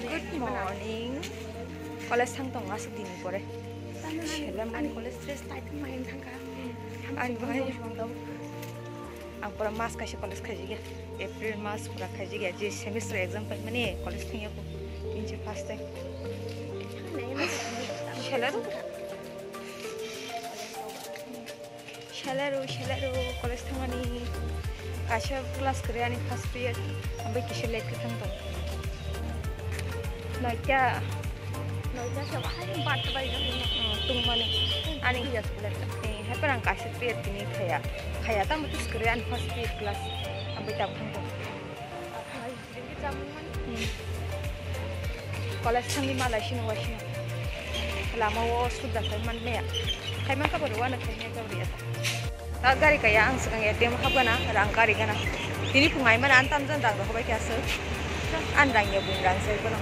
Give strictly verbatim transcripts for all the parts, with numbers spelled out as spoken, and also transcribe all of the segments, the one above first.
Good morning. College thang tong aswk dini pore. Selam ani college dress tai thang mai thangka. Ani bahai. Ang pura mas kaisa college khaijigya. April mas pura khaijigya. Je semester exam pai mani college thangya ko. Inche first time. Selaru. Selaru, selaru, college thangmani kaisa class kwrwi ani first period, ambai kisa late khe thang tong. Noita. Noita se wahai bat bai no. Hmm, tungmani. Ani. Yes, late. Eh, hai parang kaisa period tini khaya. Khaya tamo tis kwrwi ani first period class. Ambai tab thang tong. College thangwi malai sino waisino. Lama o sudda khai man maya. Khai man kabari wana khai maya kabari ata. Ta gari kaya ang swkang A T M hap gana rang kari gana. Tini phung ai mana antam jan rang rok bai kya sir. An rang ya bun rang sai kono.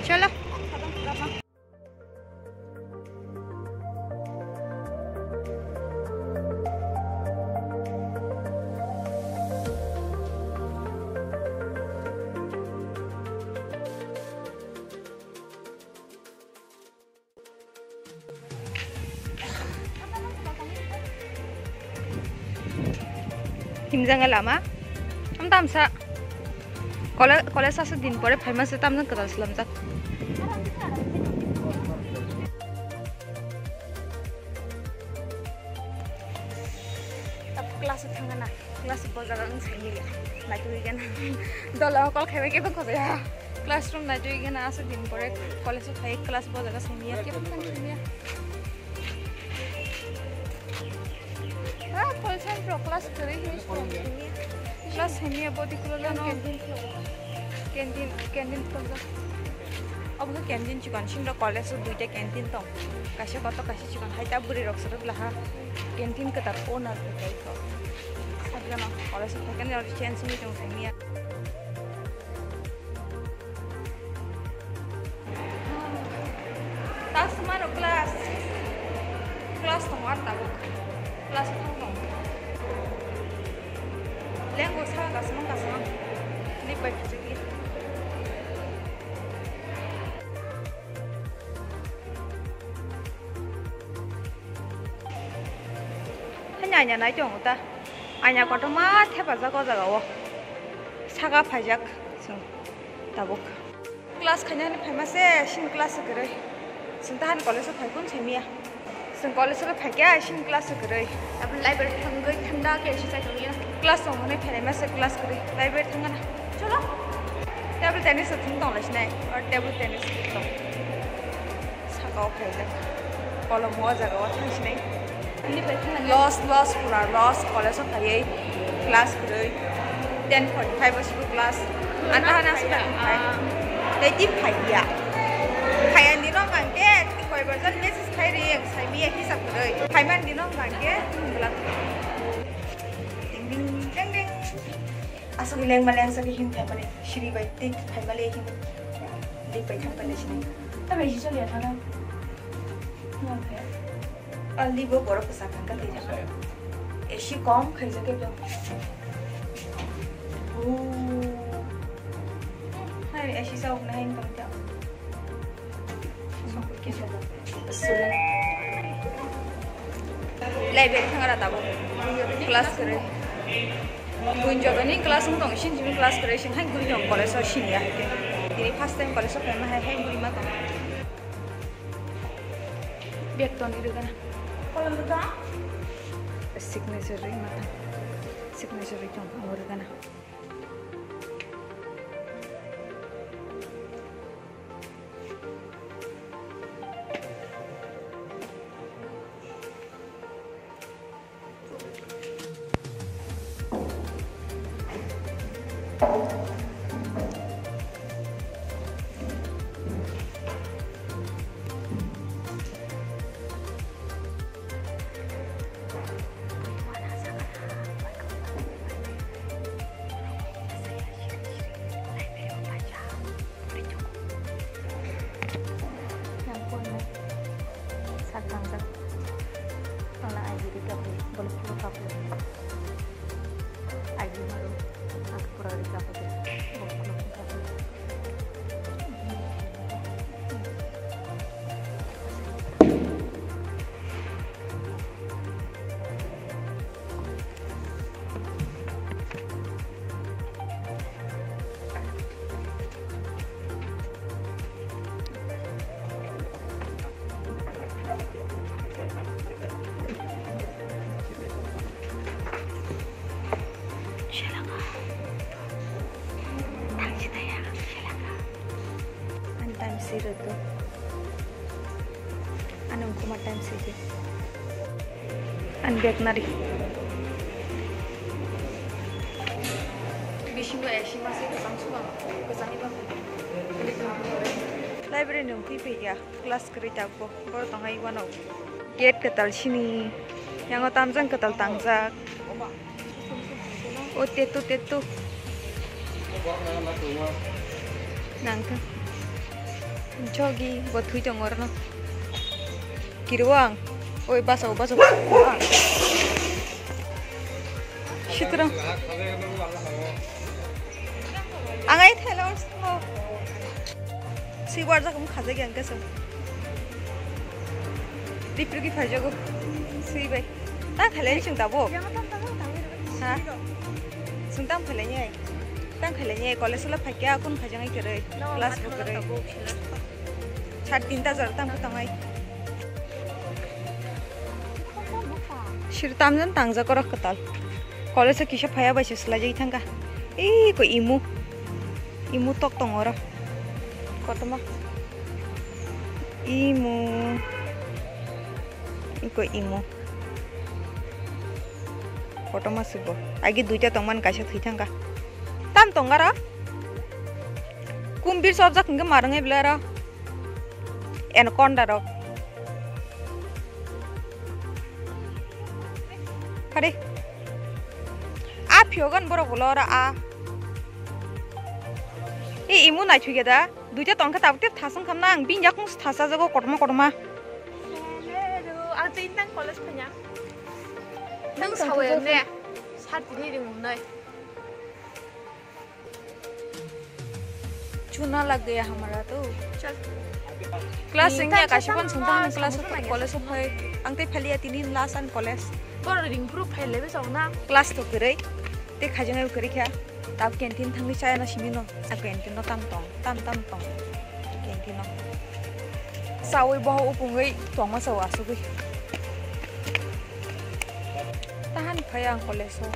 Chalo. Himjanga lama. Am tamsa. Kole-, college asa din pore phaima se tamjang kwtal slamjak. Class thangana. Class bo jaga wng saimili. Naitugwi gana. Dola call khaibai khe bokho ya. Classroom naitugwi gana asa din pore college o phai class bo jaga saimili. Khe bokho saimili. Ah, college pro class kwrwi hini. Class saimili bodi kulo jano. Canteen, canteen khulok. Obo khe canteen chikon, sindok college o duita canteen tong. Kaisa kotor, kaisa chikon. Hai ta bwrwi rok swrwk laha. Canteen kwtal owner kwtal to. Sabjano college o phaikhe change wngwi tong saimili. Task mano class. Class tongo ar tabuk. Class thang tong. Lenggo sa kasmang kasmang. Ni bai khajagwi. Hanya hanya nai tongo ta. Anya kotorma thepajak o jaga o. Saka phaijak chwng tabuk. Class khainani phaima se sini class se kwrwi. Chwng tahani college o phaikhe saimia. Chwng college o phaikhe sini class se kwrwi. Abo library thangwi thanda khe se chai tongya. Class tongmani phaima se class kwrwi. Library thangana. Cholo. Table tennis thung tong lai sinai. Or table tennis thung tong. Saka o khaijak. Kolom o jaga o thang sinai. Loss, loss, pura loss. College o phaiwi class kwrwi. Ten forty five o sibu class. Ang kahana sida khai. Tei tip phaiya. Phaiya ni rok ang ke koi bajar message khai ri ang sai mi hisab kwrwi. Phaiman ni rok ang ke. Ding ding ding ding. Aswk lengma lengsa khe him phaimani siri bai tei phaimali him lik bai thang pailai sini. Tabai si choli athana. Nang khe. Ali bo borok kwchak thang ka tei thang. A C kom khaijak khe to. Hai A C sa ok na hin tong ta. Library thang ra tabuk class kwrwi. Buin jotoni class wng tong sini sini class kwrwi sini hai guri tong college o sini ya. Tini first time college o phaima hai hai guri ma tong. Bag toni rwgana. Kolom rwga. Signature rwi ma tong. Signature rwi tong rwgana. Ani time si rwdu. Ani wngkuma time si di. Ani bag nari. Bisingo A C masa kwchang suba, kwchangni bagwi. Library ni wngwi phaikha. Class kwrwi tabuk bo, borok tong hai uanw. Gate kwtal sini, yango tamjani kwtal tangjak. O tetu, tetu. Nangkha. Jogi bo thwi tongo orono. Kiriwo ang. Oi, basa o, basa o. Sutrang. Ang ai thela oro swngo. Swi barjak wng khajak yang khe chwng. Ripri ki phaijago. Swi bai. Ta khailai chwng tabuk. Ha? Chwng tam khailai ni ai. Tam khailai ni ai. College la phaikya kun khaijak ai kwrwi. Class bo kwrwi. Sat tinta jora tam khe tongnai. Sir tamjani tangjak oro kwtal. College o kisa phaiya bai se swlaijagwi thangkha. Iko imu. Imu tok tongo oro. Kotorma. Imu. Iko imu. Kotorma se bo. Agi duita tongmani kaisa thwi thangkha. Tam tong aro. Kumbir chopjak hwnkhe ma rwngai bwle aro. Anaconda rok. Kari. A phiyogan borok ulo oro a. E imu naithokya da. Duita tongkha tabuk tei thasung khamna ang bini yakung thasa jago kotorma kotorma. Ang tei nang college phaiya. Nang sawi ne. Sat tini ring umnai. Chuna lag gaya hamara to. Chal. Class wngya kaisa phone sungta hwn class o college o phai. Ang tei phaliya tini last an college. Boro ring phuru phai lebe chong na. Class to kwrwi. Tei khajang kwrwi kha. Tab canteen thangwi chaya na simi no. Sa canteen no tam tong, tam tam tong. Canteen no. Sawi boho upungwi tongma sao asugwi. Tahan phai ang college o.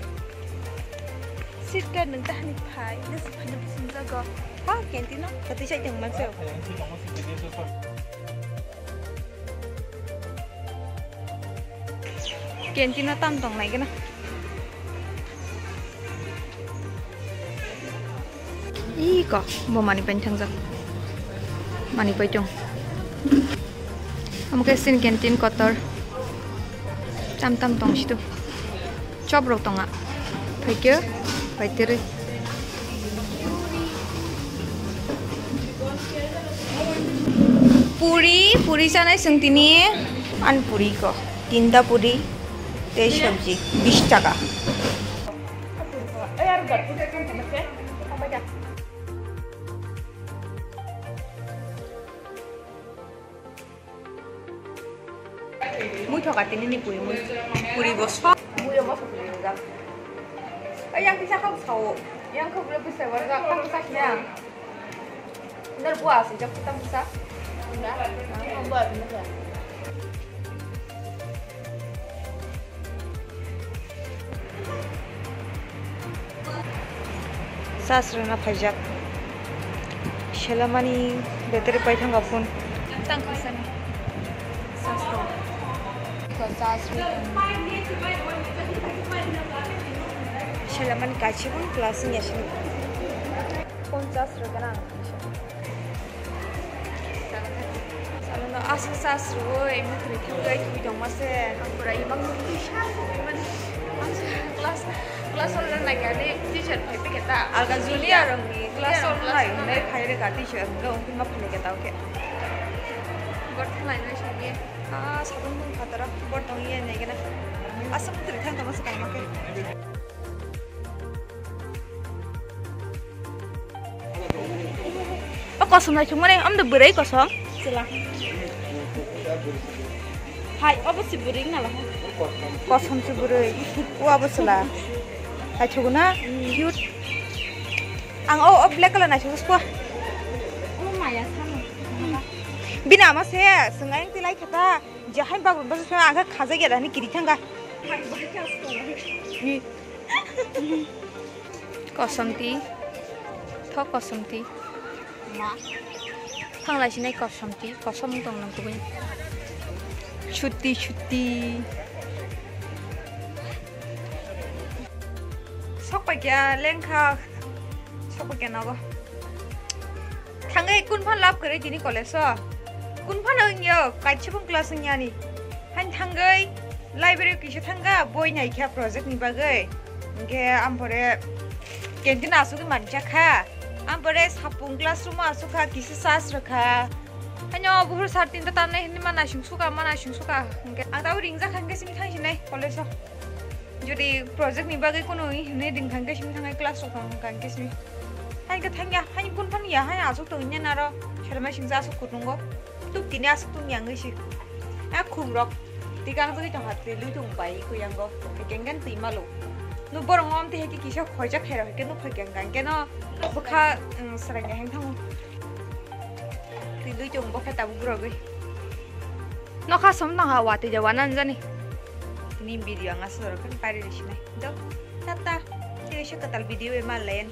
Seat card nung tahani phai, nasi phai nung sung jago. Ha, canteen no, kati sai tong manse. Canteen no tam tong nai gana. Iko, bo mani pai thang jak. Mani pai tong. Omo khe chini canteen kotor. Tam tam tong situ. Chop rok tonga. Phaikhe, phaiteri. Puri, puri chanai chwng tini. An puri ko. Tinta puri. Tei sabji. Bish taka. Mui thoka tini ni puri mui. Puri bo sok. Mui bo sok puri rijak. Ai yang kisa kau sao. Yang kau belum bisa warga kau kisa kena. Bener buah sih jok kita bisa. Enggak. Nah, buah bener ya. Charge rwna phaijak. Selamani battery paithangkha phone. Tang khaisani. Charge rw. Charge rw. Selamani kaisa phone class wngya sini. Phone charge rwgana ang. Asa sas rwui mukhri thangwi twi tongma se. Ang pura imang twi sa twi mani. Ang sa class, class all na nai kani teacher phai pike ta. Alga junior rong ni class all na nai phai re ka teacher. Ga ung ma phai ke ta oke. Bor thanglai nai sa ye. Ah, sabun bung khatara bor tong ye nai gana. Asa mukhri thang tongma se kama ke. Kosom nai chungmani, amdo bwrwi kosom. Chwla. Hai, obo si bwrwi nala. Kosom si bwrwi. O abo chwla. Hai chuguna. Cute. Ang o, o black color nai chugsko. Omo maya sama. Bini ama se, swngai ang tilai khata. Jahai bagrumba se, ang kha khajak ya dani kiri thanga. Kosom ti. Tho kosom ti. Thanglai sinai kosom ti, kosom wng tong nang kubui. Chutti, chutti. Sok pai kya lengkha, sok pai kya nogo. Thangwi kun phan lab kwrwi tini college o. Kun phan wngyo, kaisa bung class wngya ni. Hain thangwi library kisa thangkha, boi naikha project ni bagwi. Hwnkhe ampore canteen asugwi mancha kha. Ampore sapung classroom o asukha, kisa charge rwkha. Haino buphuru sar tinta tanai hinwi ma naising suka, ma naising suka. Hwnkhe ang tabuk ringjakha, hwnkhe simi thangsinai college o. Jodi project ni bagwi kunu hinwi ringkha, hwnkhe simi thangnai class rok thang kha, hwnkhe simi. Haino thangya, haino kun thangya, haino asuk tongya naro. Sari mai singsa asuk kutungo. Tuk tini asuk tungya wngwi si. A khum rok. Tikang twi tongkha, twi lui tong bai kuyango. Kengken twi malo. Nu borok ngom twi heki kisa khoijak khairok heke nuk phai kengkang keno. Bwkha, mm, srangya heng thango. Twi lui tong bokhe tabuk rogwi. Nokha som nang ha watwi ja wana jani. Ni video ang aswk rok kan pari risinai. Do. Tata. Tei se kwtal video e ma len.